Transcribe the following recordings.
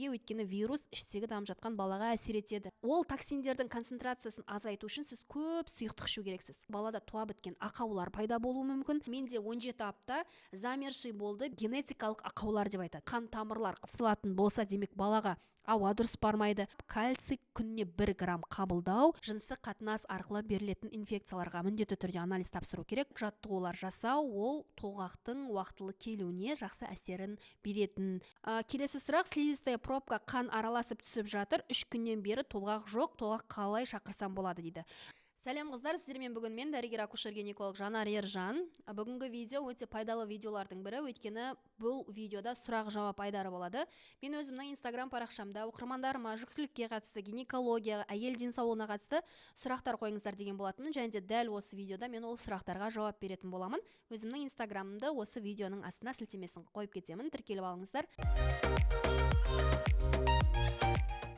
Неге? Өйткені вирус іштегі дамып жатқан балаға әсер етеді. Ол токсиндердің концентрациясын азайту үшін сіз көп сұйықтық ішу керексіз. Балада туа біткен ақаулар пайда болуы мүмкін. Менде 17 апта замерший болды. Генетикалық ақаулар деп айтады. Қан тамырлар қысылатын болса, демек, балаға ауа дұрыс бармайды. Кальций күніне 1 грамм қабылдау. Жыныстық қатынас арқылы берілетін инфекцияларға міндетті түрде анализ тапсыру керек. Жаттығулар жасау ол толғақтың уақытылы келуіне жақсы әсерін беретін. Келесі сұрақ: слизистая пробка, қан араласып түсіп жатыр, 3 күннен бері толғақ жоқ, толғақ қалай шақырсам болады дейді. Сәлем, қыздар! Сіздермен бүгін мен, дәрігер акушер гинеколог Жанар Ержан. Бүгінгі видео өте пайдалы видеолардың бірі, өйткені бұл видеода сұрақ жауап айдары болады. Мен өзімнің Инстаграм парақшамда оқырмандарыма жүктілікке қатысты, гинекология, әйел денсаулығына қатысты сұрақтар қойыңыздар деген болатынмын және де дәл осы видеода мен ол сұрақтарға жауап беретін боламын. Өзімнің Инстаграмымды осы видеоның астына сілтемесін қойып кетемін, тіркеліп алыңыздар.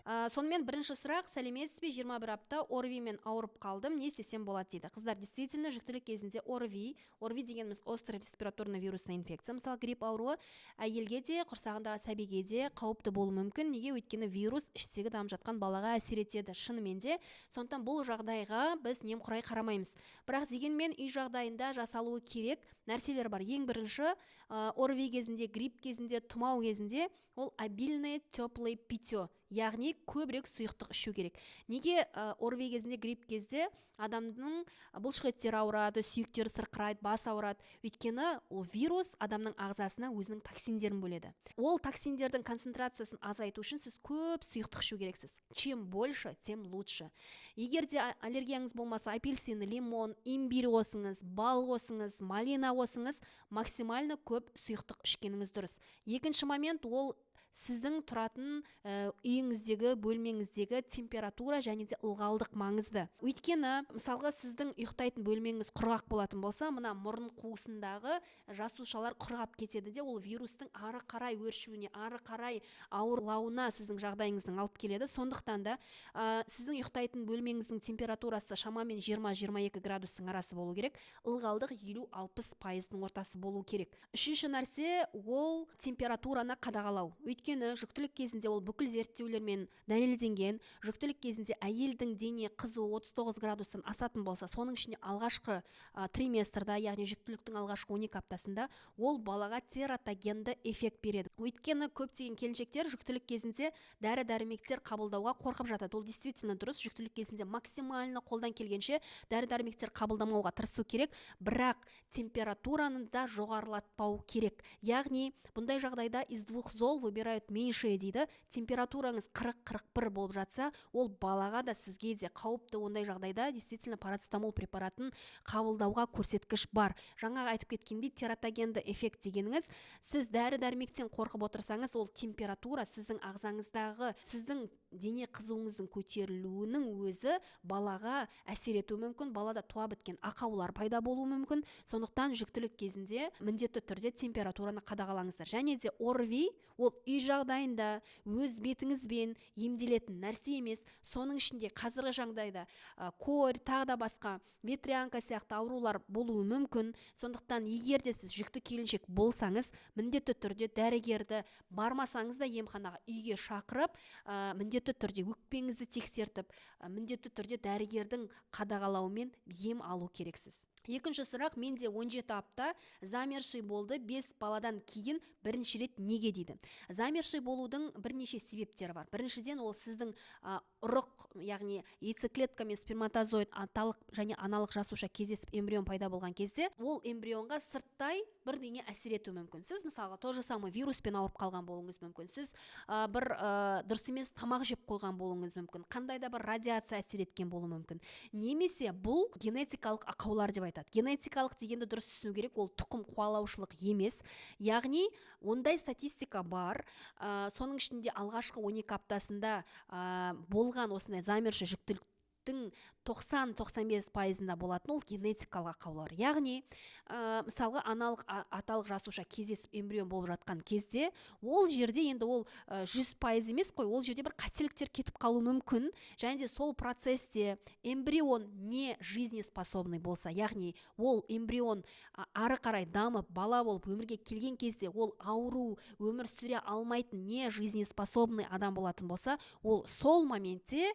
Сонымен, бірінші сұрақ: «Сәлеметсіз бе, 21 апта ОРВИ мен ауырып қалдым, не істесем болады?» – дейді. Қыздар, действительно, жүктілік кезінде ОРВИ, ОРВИ дегеніміз острый респираторный вирусная инфекция, мысалы, грипп ауруы, әйелге де, құрсағындағы сәбиге де қауіпті болуы мүмкін. Неге? Өйткені вирус іштегі дамып жатқан балаға әсер етеді шынымен де. Сондықтан бұл жағдайға біз немқұрай қарамаймыз. Бірақ дегенмен үй жағдайында жасалуы керек нәрселер бар. Ең бірінші, ОРВИ кезінде, грипп кезінде, тұмау кезінде ол обильное теплое питье, яғни көбірек сұйықтық ішу керек. Неге? ОРВИ кезінде, грипп кезде адамның бұлшықеттері ауырады, сүйектері сырқырайды, бас ауырады. Өйткені ол вирус адамның ағзасына өзінің токсиндерін бөледі. Ол токсиндердің концентрациясын азайту үшін сіз көп сұйықтық ішу керексіз. Чем больше, тем лучше. Егер де аллергияңыз болмаса, апельсин, лимон, имбирь қосыңыз, бал қосыңыз, малина қосыңыз, максимально көп сұйықтық ішкеніңіз дұрыс. Екінші момент ол сіздің тұратын үйіңіздегі, бөлмеңіздегі температура және де ылғалдық маңызды. Өйткені, мысалға, сіздің ұйықтайтын бөлмеңіз құрғақ болатын болса, мына мұрын қуысындағы жасушалар құрғап кетеді де, ол вирустың ары қарай өршуіне, ары қарай ауырлауына сіздің жағдайыңыздың алып келеді. Сондықтан да сіздің ұйықтайтын бөлмеңіздің температурасы шамамен 20-22 градустың арасы болу керек, ылғалдық 50-60 пайыздың ортасы болу керек. Үшінші нәрсе ол температураны қадағалау. Өйткені жүктілік кезінде, ол бүкіл зерттеулермен дәлелденген, жүктілік кезінде әйелдің дене қызуы 39 градустан асатын болса, соның ішінде алғашқы триместрда, яғни жүктіліктің алғашқы 12 аптасында, ол балаға тератогенді эффект береді. Өйткені көптеген келіншектер жүктілік кезінде дәрі дәрмектер қабылдауға қорқып жатады. Ол действительно дұрыс, жүктілік кезінде максимально қолдан келгенше дәрі дәрмектер қабылдамауға тырысу керек, бірақ температураны да жоғарылатпау керек. Яғни бұндай жағдайда «из двух зол выбирают меньшее» дейді. Температураңыз 40-41 болып жатса, ол балаға да, сізге де қауіпті. Ондай жағдайда действительно парацетамол препаратын қабылдауға көрсеткіш бар. Жаңа айтып кеткендей, тератогенді эффект дегеніңіз, сіз дәрі дәрмектен қорқып отырсаңыз, ол температура сіздің ағзаңыздағы, сіздің дене қызуыңыздың көтерілуінің өзі балаға әсер етуі мүмкін, балада туа біткен ақаулар пайда болуы мүмкін. Сондықтан жүктілік кезінде міндетті түрде температураны қадағалаңыздар. Және де ОРВИ ол үй жағдайында өз бетіңізбен емделетін нәрсе емес. Соның ішінде қазіргі жағдайда корь, тағы да басқа ветрянка сияқты аурулар болуы мүмкін. Сондықтан егер де сіз жүкті келіншек болсаңыз, міндетті түрде дәрігерді бармасаңыз да, емханаға үйге шақырып, міндетті түрде өкпеңізді тексертіп, міндетті түрде дәрігердің қадағалауымен ем алу керексіз. Екінші сұрақ: «Менде 17 апта замерший болды, 5 баладан кейін бірінші рет, неге?» – дейді. Замерший болудың бірнеше себептері бар. Біріншіден, ол сіздің ұрық, яғни яйцеклетка мен сперматозоид, аталық және аналық жасуша кездесіп, эмбрион пайда болған кезде, ол эмбрионға сырттай бірдеңе әсер етуі мүмкін. Сіз, мысалға, то же самое вируспен ауырып қалған болуыңыз мүмкін, сіз бір дұрыс емес тамақ жеп қойған болуыңыз мүмкін, қандай да бір радиация әсер еткен болуы мүмкін. Немесе бұл генетикалық ақаулар деп айтады. Генетикалық дегенді дұрыс түсіну керек, ол тұқым қуалаушылық емес. Яғни ондай статистика бар, соның ішінде алғашқы 12 аптасында болған осындай замерший жүктілік. 90-95%-ында болатын ол генетикалық ақаулар. Яғни, мысалға, аналық, аталық жасуша кездесіп, эмбрион болып жатқан кезде, ол жерде енді ол 100% емес қой, ол жерде бір қателіктер кетіп қалуы мүмкін. Және де сол процесте эмбрион не жизнеспособный болса, яғни ол эмбрион ары қарай дамып, бала болып өмірге келген кезде ол ауру, өмір сүре алмайтын, не жизнеспособный адам болатын болса, ол сол моментте,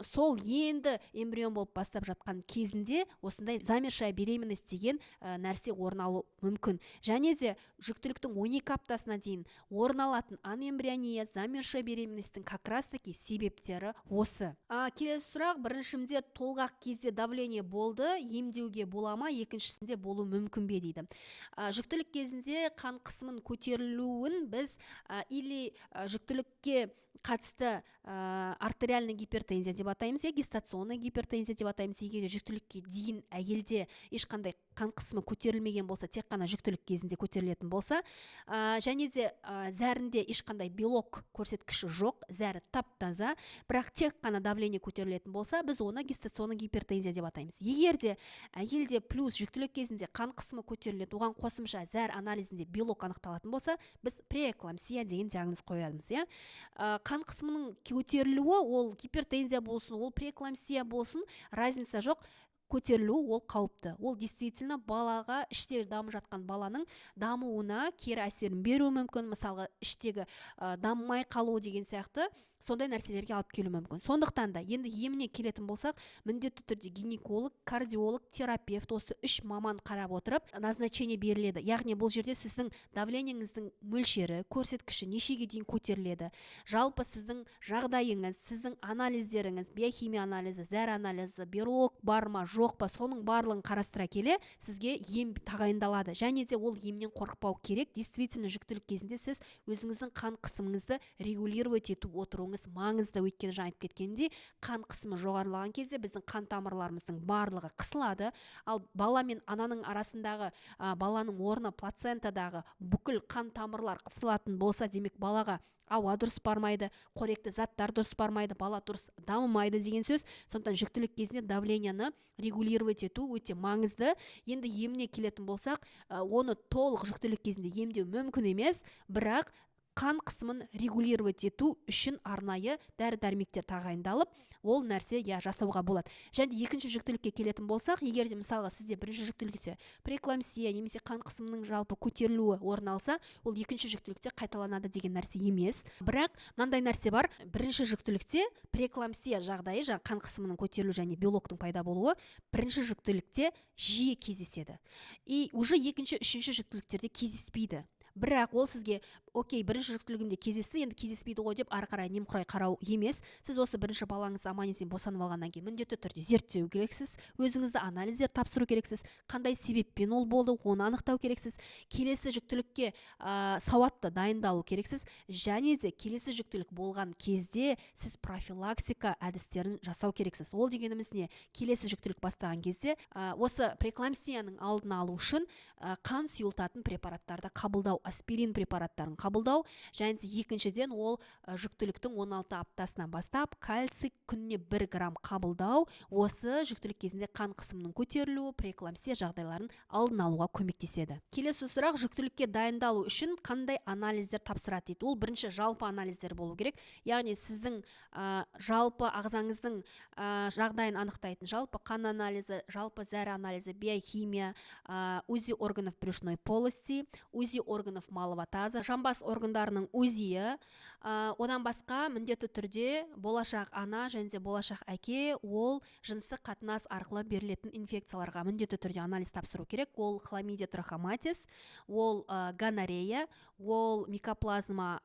сол енді эмбрион болып бастап жатқан кезінде осындай замершая беременность деген нәрсе орын алу мүмкін. Және де жүктіліктің 12 аптасына дейін орын алатын анэмбриония, замершая беременность тің как раз таки себептері осы. Келесі сұрақ: біріншімде толғақ кезде давление болды, емдеуге бола ма? Екіншісінде болуы мүмкін бе дейді. Жүктілік кезінде қан қысымын көтерілуін біз или жүктілікке қатысты артериальный гипертензия деп атаймыз, иә, гестационный гипертензия деп атаймыз. Егер жүктілікке дейін әйелде ешқандай қан қысымы көтерілмеген болса, тек қана жүктілік кезінде көтерілетін болса, және де зәрінде ешқандай белок көрсеткіші жоқ, зәрі тап таза, бірақ тек қана давление көтерілетін болса, біз оны гестационный гипертензия деп атаймыз. Егер де әйелде плюс жүктілік кезінде қан қысымы көтеріледі, оған қосымша зәр анализінде белок анықталатын болса, біз преэклампсия деген диагноз қоямыз, иә. Қан қысымының көтерілуі, ол гипертензия болсын, ол преэклампсия болсын, разница жоқ, көтерілуі ол қауіпті. Ол действительно балаға, іште дамып жатқан баланың дамуына кері әсерін беруі мүмкін. Мысалға, іштегі дамымай қалу деген сияқты сондай нәрселерге алып келуі мүмкін. Сондықтан да енді еміне келетін болсақ, міндетті түрде гинеколог, кардиолог, терапевт, осы үш маман қарап отырып, назначение беріледі. Яғни бұл жерде сіздің давление ңіздің мөлшері, көрсеткіші нешеге дейін көтеріледі, жалпы сіздің жағдайыңыз, сіздің анализдеріңіз, биохимия анализі, зәр анализі, белок бар ма, жоқ па, соның барлығын қарастыра келе, сізге ем тағайындалады. Және де ол емнен қорықпау керек. Действительно, жүктілік кезінде сіз өзіңіздің қан қысымыңызды регулировать етіп отыруыңыз маңызды, өйткені жаңа айтып кеткенімдей, қан қысымы жоғарылаған кезде біздің қан тамырларымыздың барлығы қысылады. Ал бала мен ананың арасындағы, баланың орны плацентадағы бүкіл қан тамырлар қысылатын болса, демек, балаға ауа дұрыс бармайды, қоректі заттар дұрыс бармайды, бала дұрыс дамымайды деген сөз. Сондықтан жүктілік кезінде давление ні регулировать ету өте маңызды. Енді еміне келетін болсақ, оны толық жүктілік кезінде емдеу мүмкін емес, бірақ қан қысымын регулировать ету үшін арнайы дәрі дәрмектер тағайындалып, ол нәрсе, иә, жасауға болады. Және де екінші жүктілікке келетін болсақ, егер де, мысалға, сізде бірінші жүктілікте преэклампсия немесе қан қысымының жалпы көтерілуі орын алса, ол екінші жүктілікте қайталанады деген нәрсе емес. Бірақ мынандай нәрсе бар: бірінші жүктілікте преэклампсия жағдайы, жаңағы қан қысымының көтерілуі және белоктың пайда болуы бірінші жүктілікте жиі кездеседі и уже екінші, үшінші жүктіліктерде кездеспейді. Бірақ ол сізге окей, бірінші жүктілігімде кездесті, енді кездеспейді ғой деп ары қарай немқұрай қарау емес. Сіз осы бірінші балаңызды аман есен босанып алғаннан кейін міндетті түрде зерттеу керексіз өзіңізді, анализдер тапсыру керексіз, қандай себеппен ол болды, оны анықтау керексіз. Келесі жүктілікке сауатты дайындалу керексіз. Және де келесі жүктілік болған кезде сіз профилактика әдістерін жасау керексіз. Ол дегеніміз не? Келесі жүктілік бастаған кезде осы преэклампсияның алдын алу үшін қан сұйылтатын препараттарды қабылдау, аспирин препараттарын қабылдау. Және де екіншіден, ол жүктіліктің 16 аптасынан бастап кальций күніне 1 грамм қабылдау. Осы жүктілік кезінде қан қысымының көтерілуі, преэклампсия жағдайларын алдын алуға көмектеседі. Келесі сұрақ: жүктілікке дайындалу үшін қандай анализдер тапсырады дейді. Ол бірінші жалпы анализдер болу керек, яғни сіздің жалпы ағзаңыздың жағдайын анықтайтын жалпы қан анализі, жалпы зәр анализі, биохимия, УЗИ органов брюшной полости, УЗИ органов малого таза, жамбас органдарының УЗИ. Одан басқа міндетті түрде болашақ ана және де болашақ әке ол жыныстық қатынас арқылы берілетін инфекцияларға міндетті түрде анализ тапсыру керек. Ол хламидия трахоматис, ол гонорея, ол микоплазма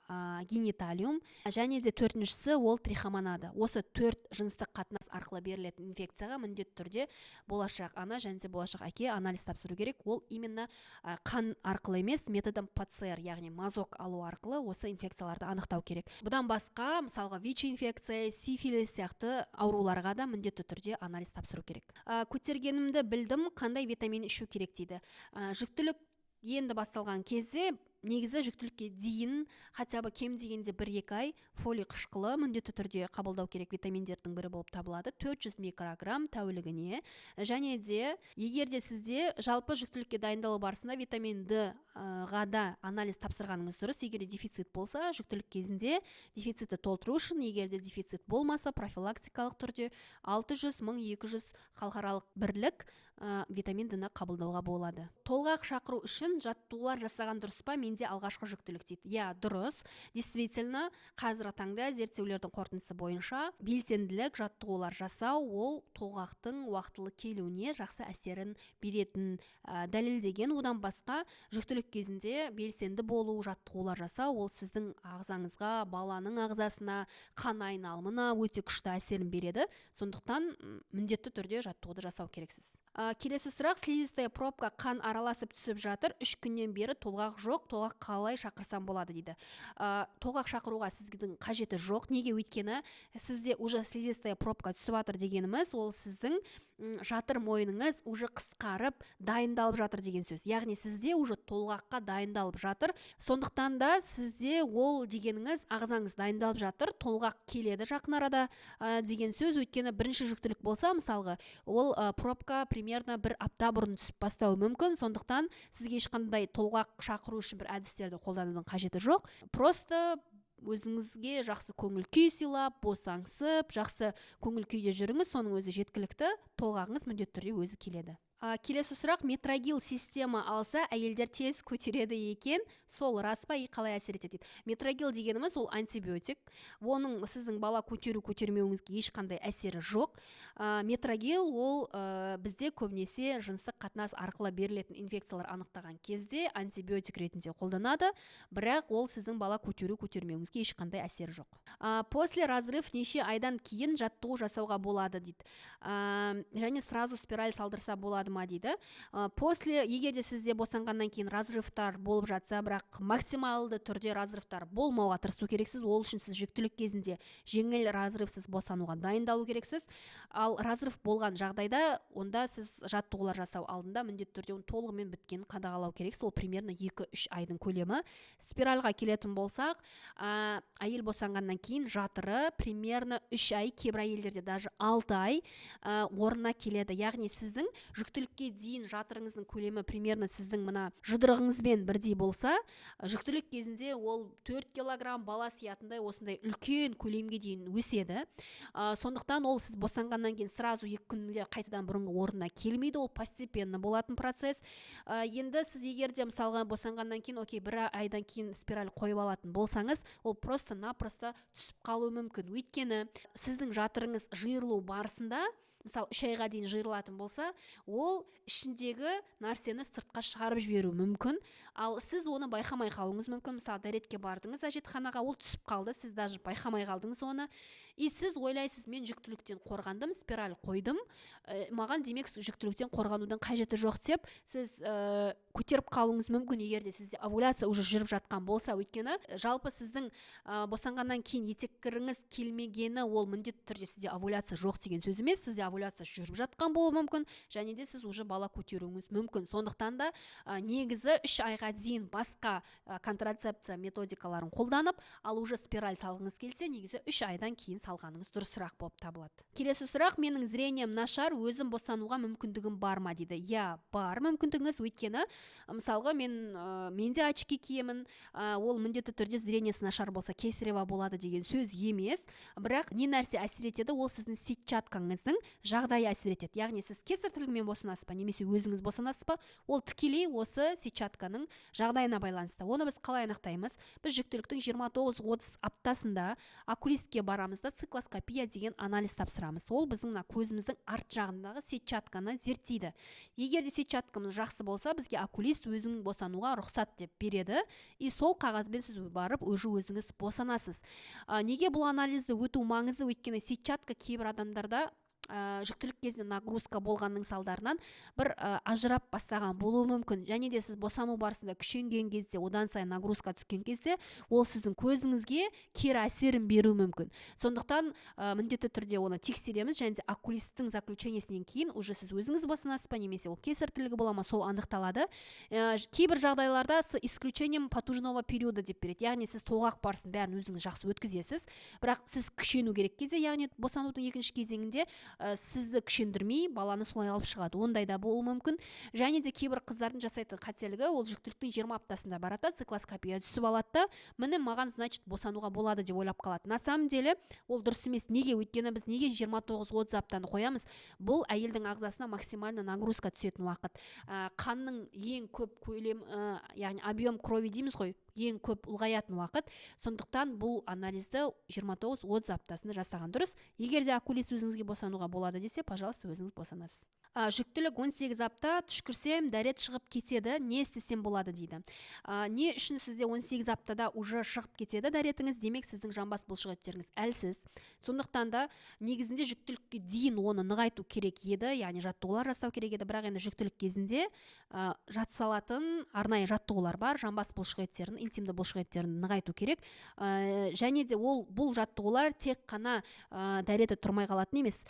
гениталиум және де төртіншісі ол трихомонада. Осы төрт жыныстық қатынас арқылы берілетін инфекцияға міндетті түрде болашақ ана және де болашақ әке анализ тапсыру керек. Ол именно қан арқылы емес, методом ПЦР, яғни мазок алу арқылы осы инфекцияларды анықтау керек. Бұдан басқа, мысалға, ВИЧ инфекция, сифилис сияқты ауруларға да міндетті түрде анализ тапсыру керек. Көтергенімді білдім, қандай витамин ішу керек дейді. Жүктілік енді басталған кезде Негізі жүктілікке дейін хотя бы кем дегенде 1-2 ай фолий қышқылы міндетті түрде қабылдау керек витаминдердің бірі болып табылады, 400 микрограмм тәулігіне. Және де егер де сізде жалпы жүктілікке дайындалу барысында витамин Д ға да анализ тапсырғаныңыз дұрыс. Егер де дефицит болса, жүктілік кезінде дефицитті толтыру үшін, егер де дефицит болмаса, профилактикалық түрде 600, 1200 халықаралық бірлік витамин Д ны қабылдауға болады. Толғақ шақыру үшін жаттығулар жасаған дұрыс па? Менде алғашқы жүктілік дейді. Иә, дұрыс. Действительно, қазіргі таңда зерттеулердің қорытындысы бойынша белсенділік, жаттығулар жасау ол толғақтың уақытылы келуіне жақсы әсерін беретін дәлелдеген. Одан басқа, жүктілік кезінде белсенді болу, жаттығулар жасау ол сіздің ағзаңызға, баланың ағзасына, қан айналымына өте күшті әсерін береді. Сондықтан міндетті түрде жаттығуды жасау керексіз. Келесі сұрақ: слизистая пробка қан араласып түсіп жатыр, 3 күннен бері толғақ жоқ, толғақ қалай шақырсам болады дейді. Толғақ шақыруға сіздің қажеті жоқ. Неге? Өйткені сізде уже слизистая пробка түсіп жатыр дегеніміз, ол сіздің жатыр мойныңыз уже қысқарып, дайындалып жатыр деген сөз. Яғни сізде уже толғаққа дайындалып жатыр. Сондықтан да сізде ол дегеніңіз, ағзаңыз дайындалып жатыр, толғақ келеді жақын арада деген сөз. Өйткені бірінші жүктілік болса, мысалға, ол пробка примерно бір апта бұрын түсіп бастауы мүмкін. Сондықтан сізге ешқандай толғақ шақыру үшін бір әдістерді қолданудың қажеті жоқ. Просто өзіңізге жақсы көңіл күй сыйлап, босаңсып, жақсы көңіл күйде жүріңіз, соның өзі жеткілікті. Толғағыңыз міндетті түрде өзі келеді. Келесі сұрақ: метрогил система алса, әйелдер тез көтереді екен, сол рас па и қалай әсер етеді дейді. Метрогил дегеніміз ол антибиотик. Оның сіздің бала көтеру, көтермеуіңізге ешқандай әсері жоқ. Метрогил ол бізде көбінесе жыныстық қатынас арқылы берілетін инфекциялар анықтаған кезде антибиотик ретінде қолданады, бірақ ол сіздің бала көтеру, көтермеуіңізге ешқандай әсері жоқ. После разрыв неше айдан кейін жаттығу жасауға болады дейді және сразу спираль салдырса болады ма дейді. После, егер де сізде босанғаннан кейін разрывтар болып жатса, бірақ максималды түрде разрывтар болмауға тырысу керексіз. Ол үшін сіз жүктілік кезінде жеңіл разрывсыз босануға дайындалу керексіз. Ал разрыв болған жағдайда, онда сіз жаттығулар жасау алдында міндетті түрде оның толығымен біткенін қадағалау керексіз. Ол примерно 2-3 айдың көлемі. Спиральға келетін болсақ, әйел босанғаннан кейін жатыры примерно 3 ай, кейбір әйелдерде даже 6 ай орнына келеді. Яғни сіздің жүктілікке дейін жатырыңыздың көлемі примерно сіздің мына жұдырығыңызбен бірдей болса, жүктілік кезінде ол 4 килограмм, бала сиятындай осындай үлкен көлемге дейін өседі. Сондықтан ол сіз босанғаннан кейін сразу 2 күнде қайтадан бұрынғы орнына келмейді, ол постепенно болатын процесс. Енді сіз егер де, мысалға, босанғаннан кейін, окей, бір айдан кейін спираль қойып алатын болсаңыз, ол просто напросто түсіп қалуы мүмкін. Өйткені сіздің жатырыңыз жиырылу барысында, мысалы, 3 айға дейін жиырылатын болса, ол ішіндегі нәрсені сыртқа шығарып жіберуі мүмкін. Ал сіз оны байқамай қалуыңыз мүмкін. Мысалы, дәретке бардыңыз, әжетханаға, ол түсіп қалды, сіз даже байқамай қалдыңыз оны. И сіз ойлайсыз: мен жүктіліктен қорғандым, спираль қойдым, маған, демек, жүктіліктен қорғанудың қажеті жоқ деп сіз көтеріп қалуыңыз мүмкін, егер де сізде овуляция уже жүріп жатқан болса. Өйткені жалпы сіздің босанғаннан кейін етеккіріңіз келмегені ол міндетті түрде сізде овуляция жоқ деген сөз емес. Сізде овуляция жүріп жатқан болуы мүмкін және де сіз уже бала көтеруіңіз мүмкін. Сондықтан да негізі 3 айға дейін басқа контрацепция методикаларын қолданып, ал уже спираль салғыңыз келсе, негізі 3 айдан кейін салғаныңыз дұрысырақ болып табылады. Келесі сұрақ: менің зрением нашар, өзім босануға мүмкіндігім бар ма дейді. Иә, бар мүмкіндігіңіз. Өйткені, мысалға, мен де очки киемін. Ол міндетті түрде зрениесі нашар болса, кесарево болады деген сөз емес. Бірақ не нәрсе әсер етеді? Ол сіздің сетчаткаңыздың жағдайы әсер етеді. Яғни сіз кесар тілігімен босанасыз ба немесе өзіңіз босанасыз ба, ол тікелей осы сетчатканың жағдайына байланысты. Оны біз қалай анықтаймыз? Біз жүктіліктің 29-30 аптасында окулистке барамыз да, циклоскопия деген анализ тапсырамыз. Ол біздің мына көзіміздің арт жағындағы сетчатканы зерттейді. Егер де сетчаткамыз жақсы болса, бізге окулист өзің босануға рұқсат деп береді. И сол қағазбен сіз барып, уже өзіңіз босанасыз. Неге бұл анализді өту маңызды? Өйткені сетчатка кейбір адамдарда Жүктілік кезінде нагрузка болғанның салдарынан бір ажырап бастаған болуы мүмкін. Және де сіз босану барысында күшенген кезде, одан сайын нагрузка түскен кезде, ол сіздің көзіңізге кері әсерін беруі мүмкін. Сондықтан міндетті түрде оны тексереміз және де окулисттің заключениесінен кейін уже сіз өзіңіз босанасыз ба немесе ол кесар тілігі бола ма, сол анықталады. Кейбір жағдайларда «с исключением потужного периода» деп береді, яғни сіз толғақ барысын, бәрін өзіңіз жақсы өткізесіз, бірақ сіз күшену керек кезде, яғни босанудың екінші кезеңінде, сізді күшендірмей, баланы солай алып шығады. Ондай да болуы мүмкін. Және де кейбір қыздардың жасайтын қателігі: ол жүктіліктің 20 аптасында барады да, циклоскопия түсіп алады да, «міне, маған, значит, босануға болады» деп ойлап қалады. На самом деле ол дұрыс емес. Неге? Өйткені біз неге 29-30 аптаны қоямыз? Бұл әйелдің ағзасына максимально нагрузка түсетін уақыт, қанның ең көп көлем, яғни объем крови дейміз ғой, ең көп ұлғаятын уақыт. Сондықтан бұл анализді 29-30 аптасында жасаған дұрыс. Егер де окулист өзіңізге босануға болады десе, пожалуйста, өзіңіз босанасыз. Жүктілік 18 апта, түшкірсем, дәрет шығып кетеді, не істесем болады дейді. Не үшін сізде 18 аптада уже шығып кетеді дәретіңіз? Демек, сіздің жамбас бұлшықеттеріңіз әлсіз. Сондықтан да негізінде жүктілікке дейін оны нығайту керек еді, яғни жаттығулар жасау керек еді. Бірақ енді жүктілік кезінде жатсалатын арнайы жаттығулар бар, жамбас бұлшықеттерін, интимді бұлшықеттерін нығайту керек. Және де ол бұл жаттығулар тек қана дәреті тұрмай қалатын емес,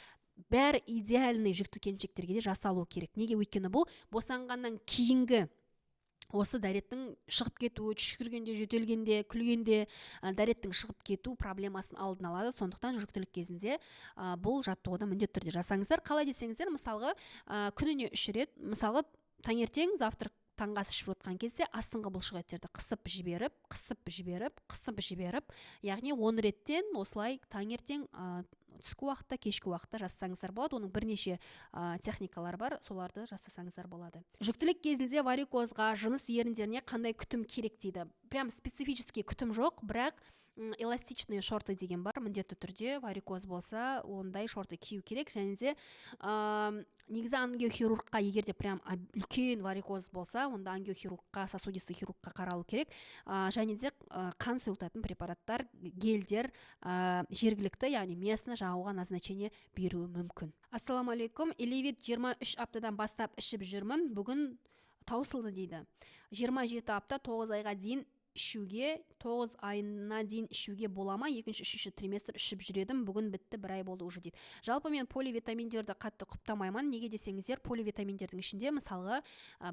бәрі идеальный жүкті келіншектерге де жасалу керек. Неге? Өйткені бұл босанғаннан кейінгі осы дәреттің шығып кетуі, түшкіргенде, жөтелгенде, күлгенде дәреттің шығып кету проблемасын алдын алады. Сондықтан жүктілік кезінде бұл жаттығуды міндетті түрде жасаңыздар. Қалай десеңіздер, мысалға, күніне үш рет, мысалға, таңертең завтрак, таңғы ас ішіп жатқан кезде астыңғы бұлшық еттерді қысып жіберіп, қысып жіберіп, қысып жіберіп, яғни 10 реттен осылай таңертең, түскі уақытта, кешкі уақытта жасасаңыздар болады. Оның бірнеше техникалары бар, соларды жасасаңыздар болады. Жүктілік кезінде варикозға, жыныс еріндеріне қандай күтім керек дейді. Прям специфический күтім жоқ, бірақ эластичные шорты деген бар. Міндетті түрде варикоз болса, ондай шорты кию керек. Және де негізі ангиохирургқа, егер де прям үлкен варикоз болса, онда ангиохирургқа, сосудистый хирургқа қаралу керек. Және де қан сұйылтатын препараттар, гельдер, жергілікті, яғни местно жағуға назначение беруі мүмкін. Ассалаумағалейкум, Элевит 23 аптадан бастап ішіп жүрмін, бүгін таусылды дейді. 27 апта, 9 айға дейін ішуге, 9 айына дейін ішуге бола ма? Екінші, үшінші триместр ішіп жүр едім, бүгін бітті, бір ай болды уже дейді. Жалпы мен поливитаминдерді қатты құптамаймын. Неге десеңіздер, поливитаминдердің ішінде, мысалға,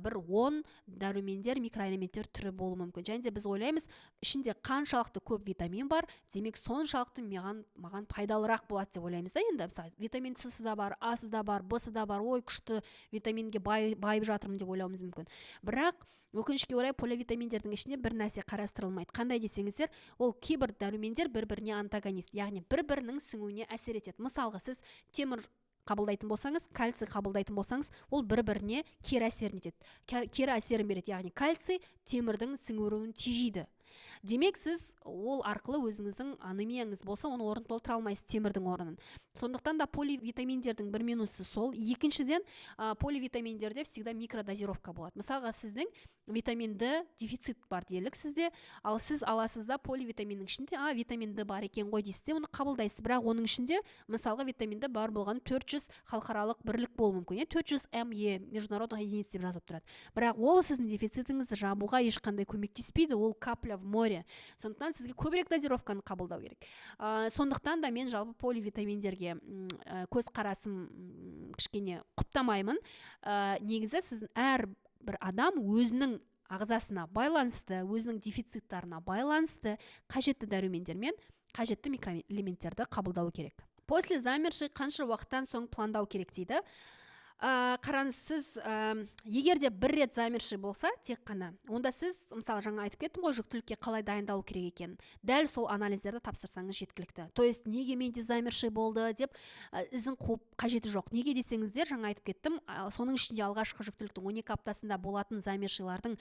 бір 10 дәрумендер, микроэлементтер түрі болуы мүмкін. Және де біз ойлаймыз, ішінде қаншалықты көп витамин бар, демек, соншалықты маған пайдалырақ болады деп ойлаймыз да. Енді, мысалы, витамин С да бар, А да бар, Б да бар, ой, күшті витаминге байып жатырмын деп ойлауымыз мүмкін. Бірақ өкінішке орай, поливитаминдердің ішінде бір нәрсе қарастырылмайды. Қандай десеңіздер, ол кейбір дәрумендер бір біріне антагонист, яғни бір бірінің сіңуіне әсер етеді. Мысалға, сіз темір қабылдайтын болсаңыз, кальций қабылдайтын болсаңыз, ол бір біріне кері әсерін етеді, кері әсерін береді, яғни кальций темірдің сіңіруін тежейді. Демек, сіз ол арқылы өзіңіздің анемияңыз болса, оның орнын толтыра алмайсыз, темірдің орнын. Сондықтан да поливитаминдердің бір минусы сол. Екіншіден, поливитаминдерде всегда микродозировка болады. Мысалға, сіздің витамин Д дефицит бар делік сізде, ал сіз аласыз да, поливитаминнің ішінде витамин Д бар екен ғой дейсіз де, оны қабылдайсыз. Бірақ оның ішінде, мысалға, витамин Д бар болғаны 400 халықаралық бірлік болуы мүмкін, иә, 400 МЕ, международных единиц деп жазып тұрады. Бірақ ол сіздің дефицитіңізді жабуға ешқандай көмектеспейді, ол капля в море. Сондықтан сізге көбірек дозировканы қабылдау керек. Сондықтан да мен жалпы поливитаминдерге көзқарасым кішкене құптамаймын. Негізі сіздің әр бір адам өзінің ағзасына байланысты, өзінің дефициттарына байланысты қажетті дәрумендер мен қажетті микроэлементтерді қабылдауы керек. После замерший қанша уақыттан соң пландау керек дейді. Қараңыз, сіз егер де бір рет замерший болса тек қана, онда сіз, мысалы, жаңа айтып кеттім ғой, жүктілікке қалай дайындалу керек екенін, дәл сол анализдерді тапсырсаңыз жеткілікті. То есть неге менде замерший болды деп ізін қуып қажеті жоқ. Неге десеңіздер, жаңа айтып кеттім, соның ішінде алғашқы жүктіліктің 12 аптасында болатын замершийлардың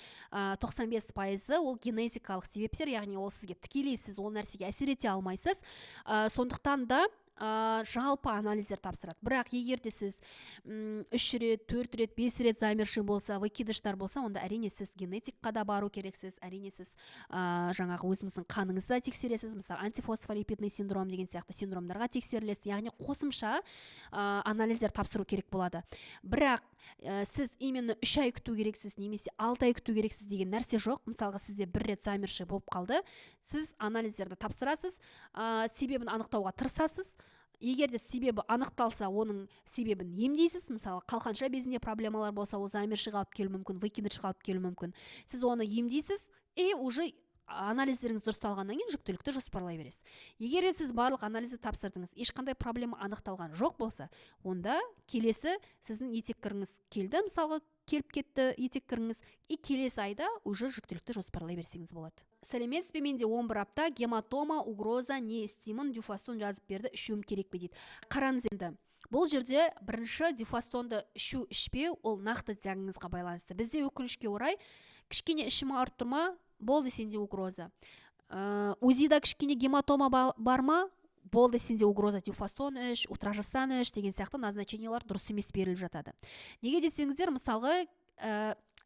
95%-ы ол генетикалық себептер, яғни ол сізге тікелей, сіз ол нәрсеге әсер ете алмайсыз. Сондықтан да жалпы анализдер тапсырады. Бірақ егер де сіз үш рет, төрт рет, бес рет замерший болса, выкидыштар болса, онда, әрине, сіз генетикқа да бару керексіз. Әрине, сіз жаңағы өзіңіздің қаныңызды да тексересіз, мысалы, антифосфолипидный синдром деген сияқты синдромдарға тексерілесіз, яғни қосымша анализдер тапсыру керек болады. Бірақ сіз именно 3 ай күту керексіз немесе 6 ай күту керексіз деген нәрсе жоқ. Мысалға, сізде бір рет замерший болып қалды, сіз анализдерді тапсырасыз, себебін анықтауға тырысасыз. Егер де себебі анықталса, оның себебін емдейсіз. Мысалы, қалқанша безінде проблемалар болса, ол замершийға алып келуі мүмкін, выкидышқа алып келуі мүмкін. Сіз оны емдейсіз и уже анализдеріңіз дұрысталғаннан кейін жүктілікті жоспарлай бересіз. Егер де сіз барлық анализді тапсырдыңыз, ешқандай проблема анықталған жоқ болса, онда келесі сіздің етеккіріңіз келді, мысалға, келіп кетті етеккіріңіз, и келесі айда уже жүктілікті жоспарлай берсеңіз болады. Сәлеметсіз бе, менде 11 апта, гематома, угроза, не істеймін? Дюфастон жазып берді, ішуім керек пе дейді. Қараңыз енді, бұл жерде бірінші дюфастонды ішу ішпеу ол нақты диагнозға байланысты. Бізде, өкінішке орай, кішкене ішім ауырып тұр ма, болды, сенде угроза. УЗИда кішкене гематома бар ма, болды, сенде угроза, дюфастон іш, утрожестан іш деген сияқты назначениялар дұрыс емес беріліп жатады. Неге десеңіздер, мысалға,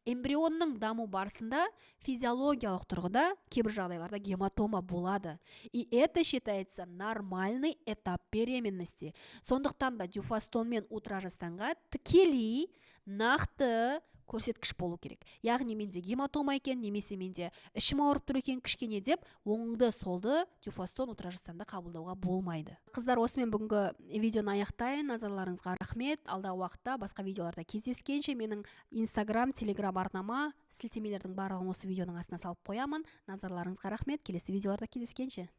эмбрионның даму барысында физиологиялық тұрғыда кейбір жағдайларда гематома болады, и это считается нормальный этап беременности. Сондықтан да дюфастон мен утрожестанға тікелей нақты көрсеткіш болу керек, яғни менде гематома екен немесе менде ішім ауырып тұр екен кішкене деп, оңды солды дюфастон, утрожестанды қабылдауға болмайды. Қыздар, осымен бүгінгі видеоны аяқтайын. Назарларыңызға рахмет. Алдағы уақытта басқа видеоларда кездескенше! Менің Инстаграм, Телеграм арнама сілтемелердің барлығын осы видеоның астына салып қоямын. Назарларыңызға рахмет, келесі видеоларда кездескенше!